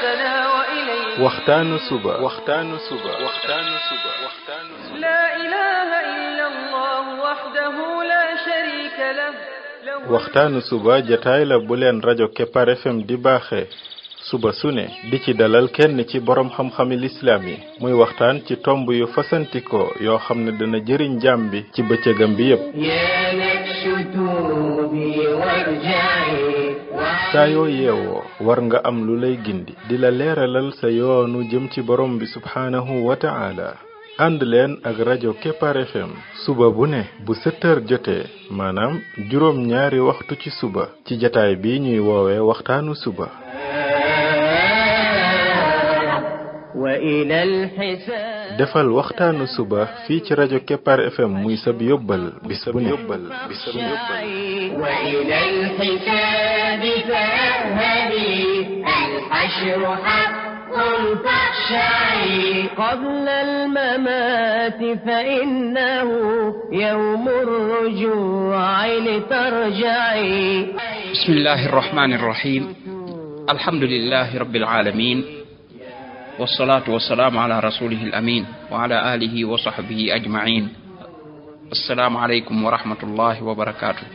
حياتنا وإليه waxtaanu suba لا إله إلا الله وحده لا شريك له waxtaanu suba jataay la bu leen rajo Kepar FM di baaxee suba su ne di ci dalal kenn ci borom xam-xami lislaam yi muy waxtaan ci tomb yu fasantikoo yoo xam ne dana jëriñ jaam bi ci bëccëgam bi yépp saa yoo yeewoo war nga am lu lay gindi di la leeralal sa yoonu jëm ci borom bi subhaanahu wa ta'ala ànd leen ak rajo Kepar FM suba bu ne bu 7 heures jotee maanaam juróom ñaari waxtu ci suba ci jataay bi ñuy woowee waxtaanu suba defal waxtaanu suba fii ci rajo Kepar FM muy sab yóbbal bis bu ne وإلى الحساب فاذهبي الحشر حق فاخشعي قبل الممات فإنه يوم الرجوع لترجعي بسم الله الرحمن الرحيم الحمد لله رب العالمين والصلاة والسلام على رسوله الأمين وعلى آله وصحبه أجمعين السلام عليكم ورحمة الله وبركاته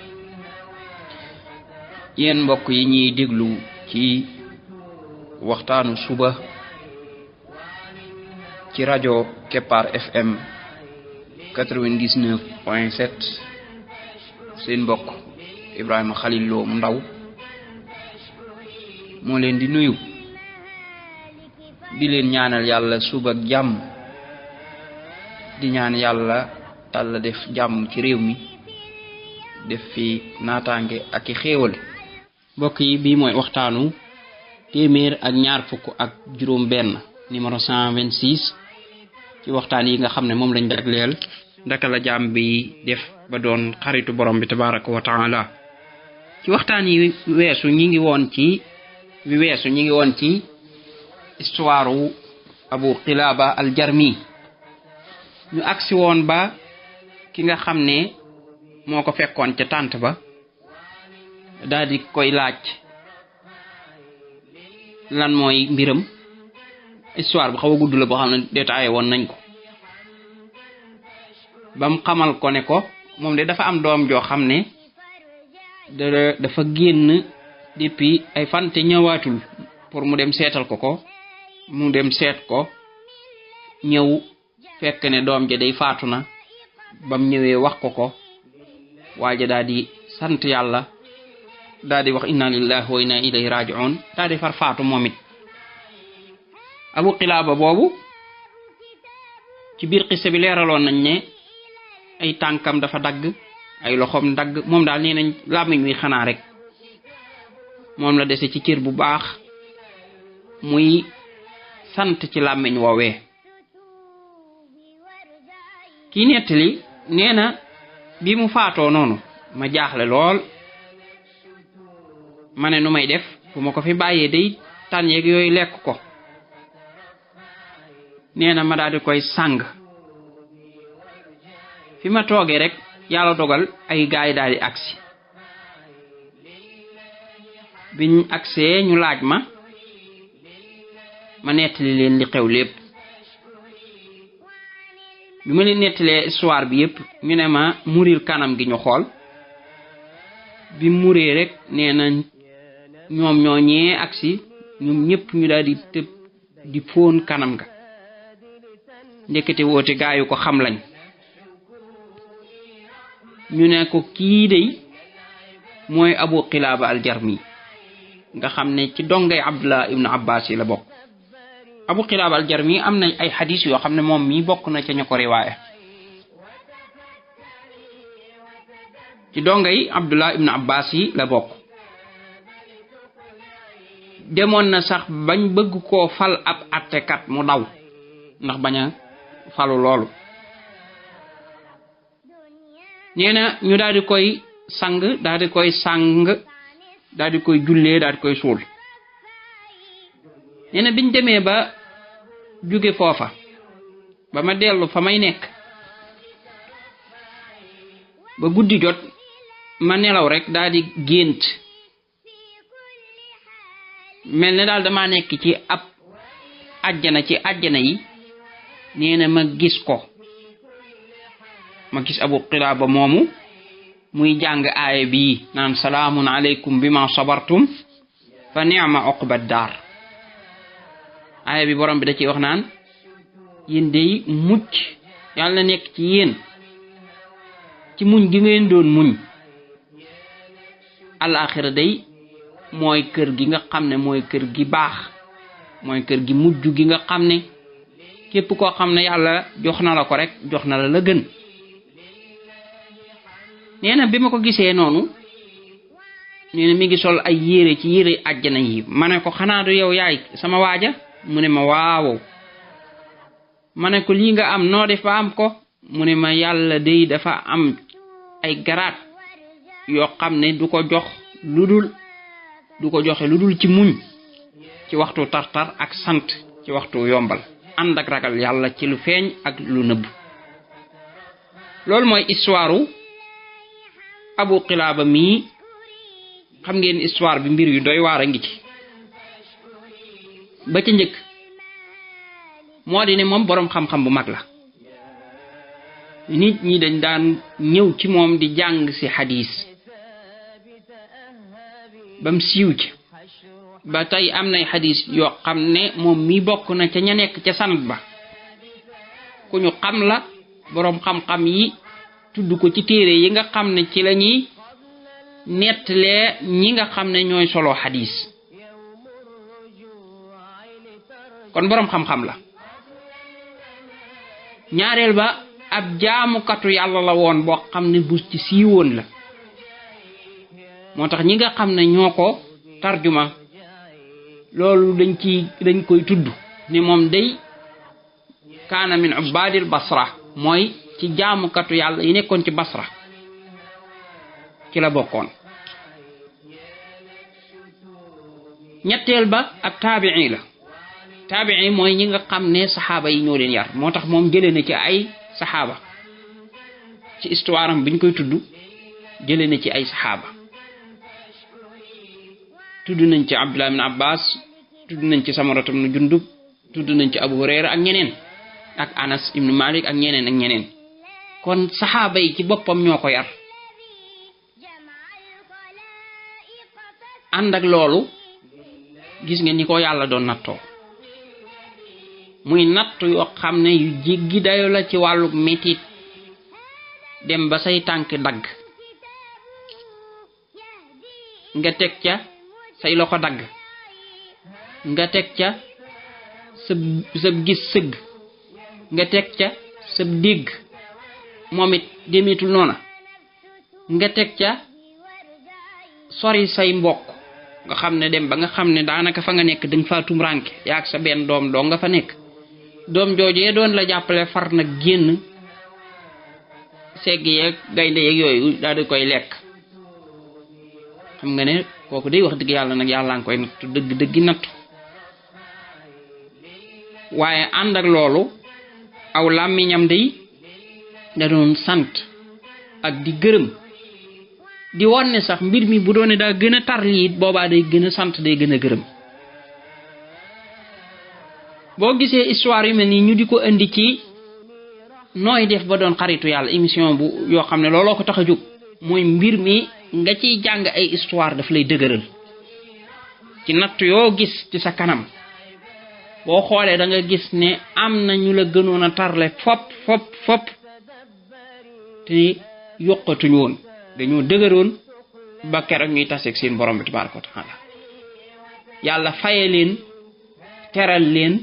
yéen mbokk yi ñuy déglu ci waxtaanu suba ci rajo Kepar FM 99.7 seen mbokk Ibrahima Khalil Lo mu ndaw moo leen di nuyu di leen ñaanal yàlla suba ak jàmm di ñaan yàlla Yàlla def jàmm ci réew mi def fi naataange ak i xéewal mbokk yi bii mooy waxtaanu téeméer ak ñaar fukk ak juróom benn numéro 126 ci waxtaan yi nga xam ne moom lañ jagleel ndaka la jàmm bi def ba doon xaritu borom bi tabaraka wa taala ci waxtaan yi weesu ñi ngi woon ci histoire wu Abu Qilaba al-Jarmi ñu agsi woon ba ki nga xam ne moo ko fekkoon ca tànt ba daal di koy laaj lan mooy mbiram histoire bu xaw a gudd la boo xam ne détaillé woon nañ ko ba mu xamal ko ne ko moom de dafa am doom joo xam ne dafa génn depuis ay fan te ñëwaatul pour mu dem seetal ko mu dem seet ko ñëw fekk ne doom ja day faatu na bam ñëwee wax ko waaja daal di sant yàlla daal di wax inna lillahi wa inna ilayhi raji'un daal di far faatu moom it Abu Qilaba boobu ci biir xissa bi leeraloon nañ ne ay tànkam dafa dagg ay loxoom dagg moom daal nee nañ làmmiñ wi xanaa rek moom la dese ci cër bu baax muy sant ci làmmiñ woowee kii nettali nee na bi mu faatoo noonu ma jaaxle lool ma ne nu may def bu ma ko fi bàyyee day tànn yeeg yooyu lekk ko nee na ma daal di koy sàng fi ma toogee rek yàlla dogal ay gaay daal di agsi biñ agsee ñu laaj ma nettali leen li xew lépp bi ma leen nettalee histoire bi yépp ñu ne ma muril kanam gi ñu xool bi muree rek nee na ñoom ñoo ñee agsi ñoom ñépp ñu daal di tëb di fóon kanam ga ndekete woote gaayu ko xam lañ ñu ne ko kii dey mooy Abu Qilaba al-Jarmi nga xam ne ci dongay Abdullah ibn Abbas yi la bokk Abu Qilaba al-Jarmi am na ay xadis yoo xam ne moom mii bokk na ca ña ko riwaaya ci dongay Abdullah ibn Abbas yi la bokk demoon na sax bañ bëgg koo fal ab attekat mu daw ndax bañ a falu loolu nee na ñu daal di koy sang daal di koy jullee daal di koy suul nee na biñ demee ba jóge foofa ba ma dellu fa may nekk ba guddi jot ma nelaw rek daal di gént mel ne daal dama nekk ci ab àjjana ci àjjana yi nee na ma gis ko ma gis Abu Qilaaba moomu muy jàng aaya bii naan salaamun aleykum bima sabartum fa ni'ma uqba daar aaya bi borom bi da ciy wax naan yéen day mucc yàlla nekk ci yéen ci muñ gi ngeen doon muñ alaaxira day mooy kër gi nga xam ne mooy kër gi baax mooy kër gi mujj gi nga xam ne képp koo xam ne yàlla jox na la ko rek jox na la la gën nee na bi ma ko gisee noonu nee na mi ngi sol ay yére ci yére àjjana yi ma ne ko xanaa du yow yaay sama waaja mu ne ma waaw ma ne ko lii nga am noo def ba am ko mu ne ma yàlla day dafa am ay garaat yoo xam ne du ko joxe lu dul ci muñ ci waxtu tartar ak sant ci waxtu yombal ànd ak ragal yàlla ci lu feeñ ak lu nëbb loolu mooy histoire Abu Qilaaba mii xam ngeen histoire bi mbir yu doy waar a ngi ci ba ca njëkk moo di ne moom boroom xam-xam bu mag la nit ñi dañ daan ñëw ci moom di jàng ci xadiis bam siiw ci ba tey am nay xadiis yoo xam ne moom mi bokk na ca ña nekk ca sanad ba ku ñu xam la boroom xam-xam yi tudd ko ci téere yi nga xam ne ci lañuy nettalee ñi nga xam ne ñooy solo xadiis kon boroom xam-xam la ñaareel ba ab jaamukatu yàlla la woon boo xam ne bu ci siiwoon la moo tax ñi nga xam ne ñoo ko tarjuma loolu dañ koy tudd ni moom day kaana min ubbaadil basra mooy ci jaamukatu yàlla yi nekkoon ci basra ci la bokkoon ñetteel ba ab taabii la taabii mooy ñi nga xam ne saxaaba yi ñoo leen yar moo tax moom jëlee na ci ay saxaaba ci histoire am biñ koy tudd jëlee na ci ay saxaaba tudd nañ ci Abdullah ibn Abbas tudd nañ ci Samurata ibn Jundub tudd nañ ci Abu Hurayra ak ñeneen ak Anas ibn Malik ak ñeneen kon saxaaba yi ci boppam ñoo ko yar ànd ak loolu gis nga ni ko yàlla doon nattoo muy natt yoo xam ne yu jéggi dayo la ci wàllu metit dem ba say tànk dagg nga teg ca say loxo dagg nga teg ca sa gis sëgg nga teg ca sa dégg moom it demeetul noona nga teg ca sori say mbokk nga xam ne dem ba nga xam ne daanaka fa nga nekk danga fa tumranke yaag sa benn doom doo nga fa nekk doom joojee doon la jàppale far nag génn segg yeeg gaynde yeeg yooyu daal di koy lekk xam nga ne kooku day wax dëgg yàlla nag yàlla nga koy nattu dëggi nattu waaye ànd ak loolu aw làmmiñam day da doon sant ak di gërëm di won ne sax mbir mi bu doone daa gën a tar lii boobaa day gën a sant day gën a gërëm boo gisee histoire yu mel nii ñu di ko indi ci nooy def ba doon xaritu yàlla émission bu yoo xam ne looloo ko tax a jóg mooy mbir mi nga ciy jàng ay histoire daf lay dëgëral ci natt yoo gis ci sa kanam boo xoolee da nga gis ne am na ñu la gënoon a tarle fop te yokkatuñu woon dañoo dëgëroon ba keroog ñuy taseeg seen borom bi tabaaraka wa taala yàlla faye leen teral leen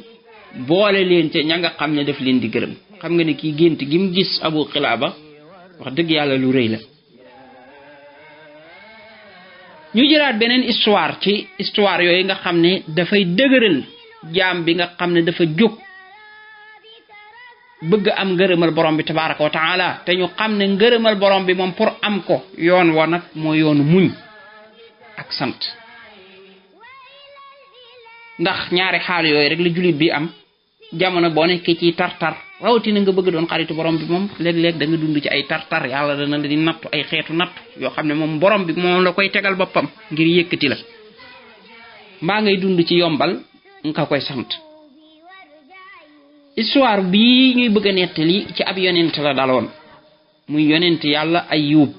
boole leen ca ña nga xam ne daf leen di gërëm xam nga ne kii gént gi mu gis Abu Qilaaba wax dëgg yàlla lu rëy la ñu jëlaat beneen histoire ci histoire yooyu nga xam ne dafay dëgëral jaam bi nga xam ne dafa jóg bëgg am ngërëmal borom bi tabaaraka wa taala te ñu xam ne ngërëmal borom bi moom pour am ko yoon wa nag moo yoonu muñ ak sant ndax ñaari xaal yooyu rek la jullit bi am jamono boo nekkee ci tartar rawatina nga bëgg doon xaritu borom bi moom léeg-léeg da nga dund ci ay tartar yàlla dana la di nattu ay xeetu nattu yoo xam ne moom borom bi moom la koy tegal boppam ngir yëkkati la mbaa ngay dund ci yombal nga koy sant. histoire bii ñuy bëgg a nettali ci ab yonent la daloon muy yonent yàlla Ayyub.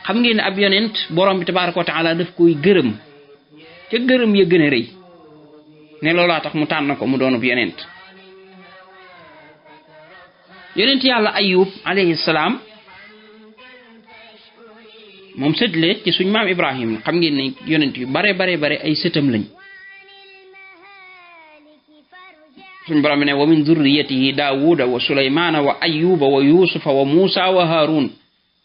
xam ngeen ne ab yonent borom bi tabaaraka wa taala daf koy gërëm ca gërëm ya gën a rëy ne loolaa tax mu tànn ko mu doonub yonent. yonent yàlla Ayyub alayhi salaam moom sët la ci suñ maam Ibrahim. xam ngeen ne yonent yu bare ay sëtam lañ. suñ borom bi ne wa min zurriyatihi Daawuda wa Sulaymaana wa Ayyuba wa Yuusufa wa Muusa wa Haarun.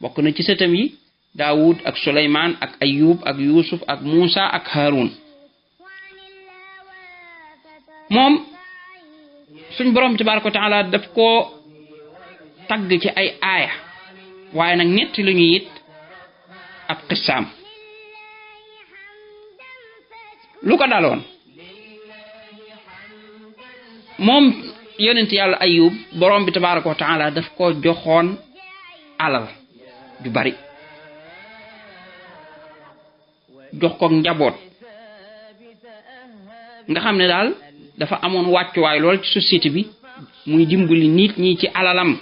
bokk na ci sëtam yi Daawud ak Sulaymaan ak Ayyub ak Yuusuf ak Muusa ak Haarun. moom suñ borom bi tabaaraka wa taala daf koo tagg ci ay aaya waaye nag ñetti lu ñuy it ab qissaam lu ko daloon. moom yonent yàlla Ayyub borom bi tabaaraka wa taala daf ko joxoon alal ju bari jox ko njaboot nga xam ne daal dafa amoon wàccuwaay lool ci société bi muy dimbali nit ñi ci alalam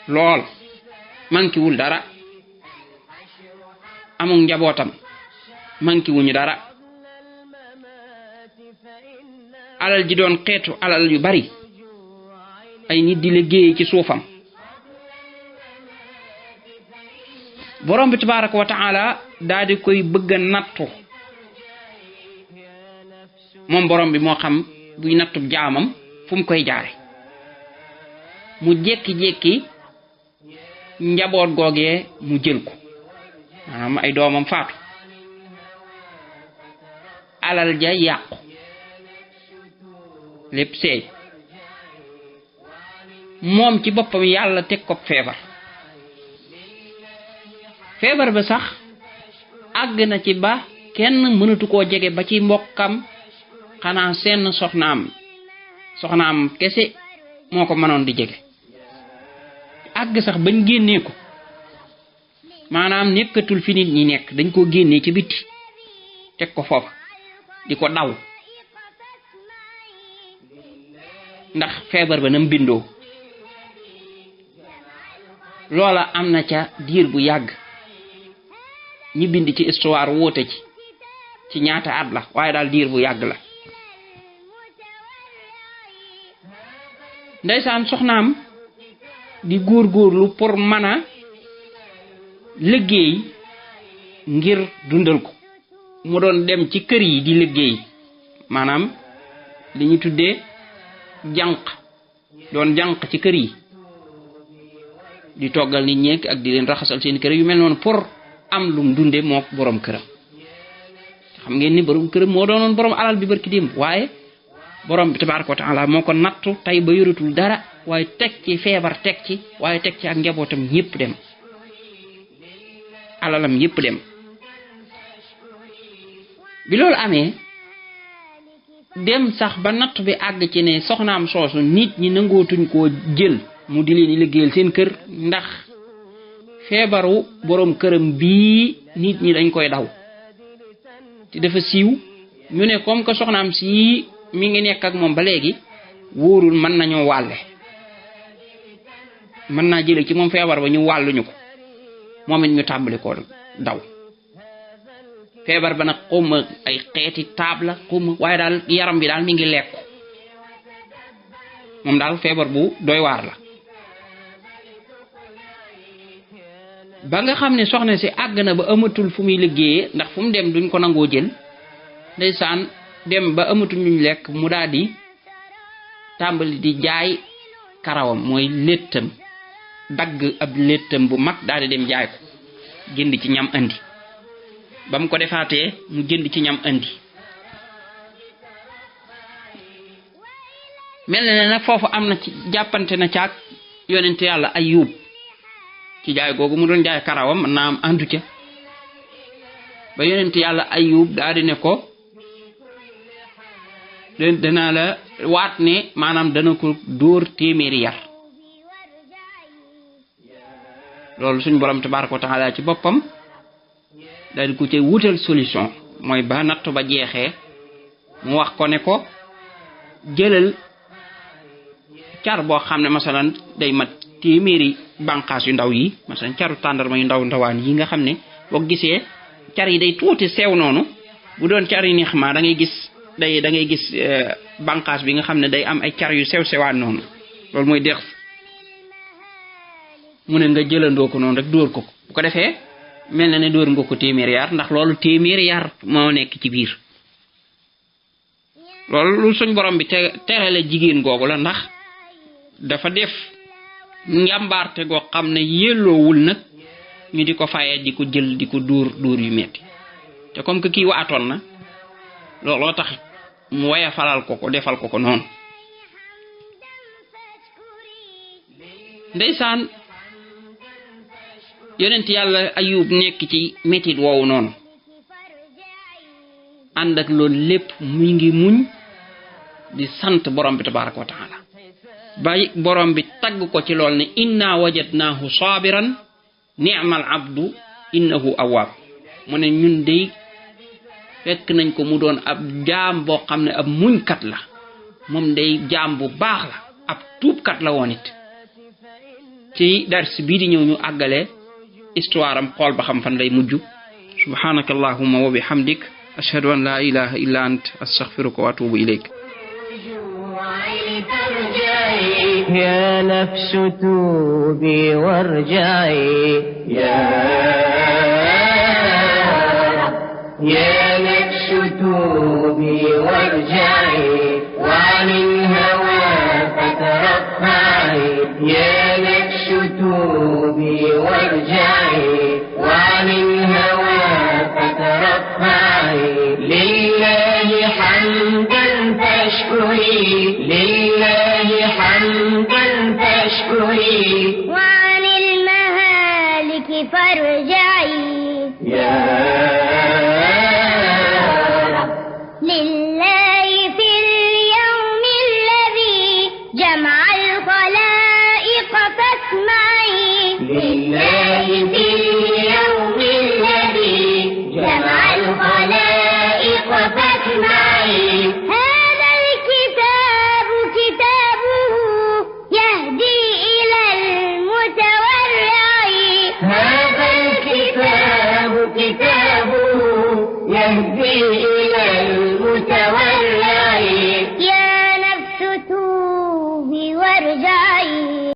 lool mankiwul dara. amul njabootam mankiwuñu dara. alal ji doon xeetu alal yu bari ay nit di liggéey ci suufam. borom bi tabaaraka wa taala daal di koy bëgg a nattu moom borom bi moo xam buy nattu jaamam fu mu koy jaare. mu jékki-jékki njaboot googee mu jël ko maanaam ay doomam faatu alal ja yàqu lépp seey. moom ci boppam yàlla teg ko feebar ba sax àgg na ci ba kenn mënatu koo jege ba ci mbokkam xanaa seen soxnaam kese moo ko mënoon di jege. àgg sax bañ génnee ko maanaam nekkatul fi nit ñi nekk dañ koo génnee ci bitti teg ko foofa di ko daw ndax feebar ba nam bindoo. loola am na ca diir bu yàgg ñi bind ci histoire woote ci ñaata at la waaye daal diir bu yàgg la. ndeysaan soxnaam di góorgóorlu pour mën a liggéey ngir dundal ko. mu doon dem ci kër yi di liggéey maanaam li ñu tuddee jànq doon jànq ci kër yi di toggal nit ñeek ak di leen raxasal seen kër yu mel noonu pour am lum dunde moo borom këram. xam ngeen ni borom këram moo doonoon borom alal bi barki démb waaye borom bi tabaaraka wa taala moo ko nattu tey ba yoratul dara waaye teg ci feebar teg ci waaye teg ci ak njabootam ñépp dem alalam yépp dem. bi loolu amee dem sax ba natt bi àgg ci ne soxnaam soosu nit ñi nangootuñ koo jël mu di leen liggéeyal seen kër ndax feebaru borom këram bii nit ñi dañ koy daw te dafa siiw. ñu ne comme que soxnaam si mi ngi nekk ak moom ba léegi wóorul mën nañoo wàlle mën naa jële ci moom feebar ba ñu wàlluñu ko moom it ñu tàmbali ko daw. feebar ba nag xawma ay xeeti taab la xawma waaye daal yaram bi daal mi ngi lekku moom daal feebar bu doy waar la. ba nga xam ne soxna si àgg na ba amatul fu muy liggéeyee ndax fu mu dem duñ ko nangoo jël ndeysaan dem ba amatul ñu lekk mu daal di tàmbali di jaay karawam mooy léttam dagg ab léttam bu mag daal di dem jaay ko jënd ci ñam andi. ba mu ko defaatee mu jënd ci ñam andi. mel na ne nag foofu am na ci jàppante na caag yonent yàlla Ayyub ci jaay googu mu doon jaay karawam mën naa am àndu ca ba yonent yàlla Ayyub daal di ne ko danaa la waat ne maanaam dana ko dóor téeméeri yar. loolu suñ borom tabaaraka wa taala ci boppam daal di ko cay wutal solution mooy ba nattu ba jeexee mu wax ko ne ko jëlal car boo xam ne masalan day mat téeméeri bànqaas yu ndaw yi masalan caru tàndarma yu ndawaan yi nga xam ne boo gisee car yi day tuuti sew noonu bu doon car yi neex ma da ngay gis da ngay gis bànqaas bi nga xam ne day am ay car yu sewaan noonu loolu mooy dex mu ne nga jëlandoo ko noonu rek dóor ko bu ko defee mel na ne dóor nga ko téeméeri yar ndax loolu téeméeri yar moo nekk ci biir loolu lu suñ borom bi terale jigéen googu la ndax dafa def njàmbaarte goo xam ne yelloowul nag ñu di ko fayee di ko jël di ko dóor yu metti te comme que kii waatoon na looloo tax mu waya falal ko defal ko noonu ndeysaan yonent yàlla Ayub nekk ci metit woowu noonu ànd ak loolu lépp muy ngi muñ di sant borom bi tabaraka wa taala bay borom bi tagg ko ci lool ne inna wajadnaahu sabiran ni'mal abdu innahu awwab mu ne ñun dey fekk nañ ko mu doon ab jaam boo xam ne ab muñkat la moom day jaam bu baax la ab tuubkat la woon it ci dars bii di ñëw ñu àggale histoire am xool ba xam fan lay mujj subhanaka allahumma wa bihamdik ashhadu an la ilaha illa ant astaghfiruka wa atubu ilayk يا نفس توبي وارجعي يا نفس توبي وارجعي وعن الهوى فترفعي يا نفس توبي وارجعي وعن الهوى فترفعي لله حمدا فاشكري لله حمدا فاشكري وعن المهالك فارجعي يا رب لله في اليوم الذي جمع الخلائق فاسمعي لله في اليوم الذي جمع الخلائق فاسمعي هذا الكتاب كتابه يهدي إلى المتورع هذا الكتاب كتابه يهدي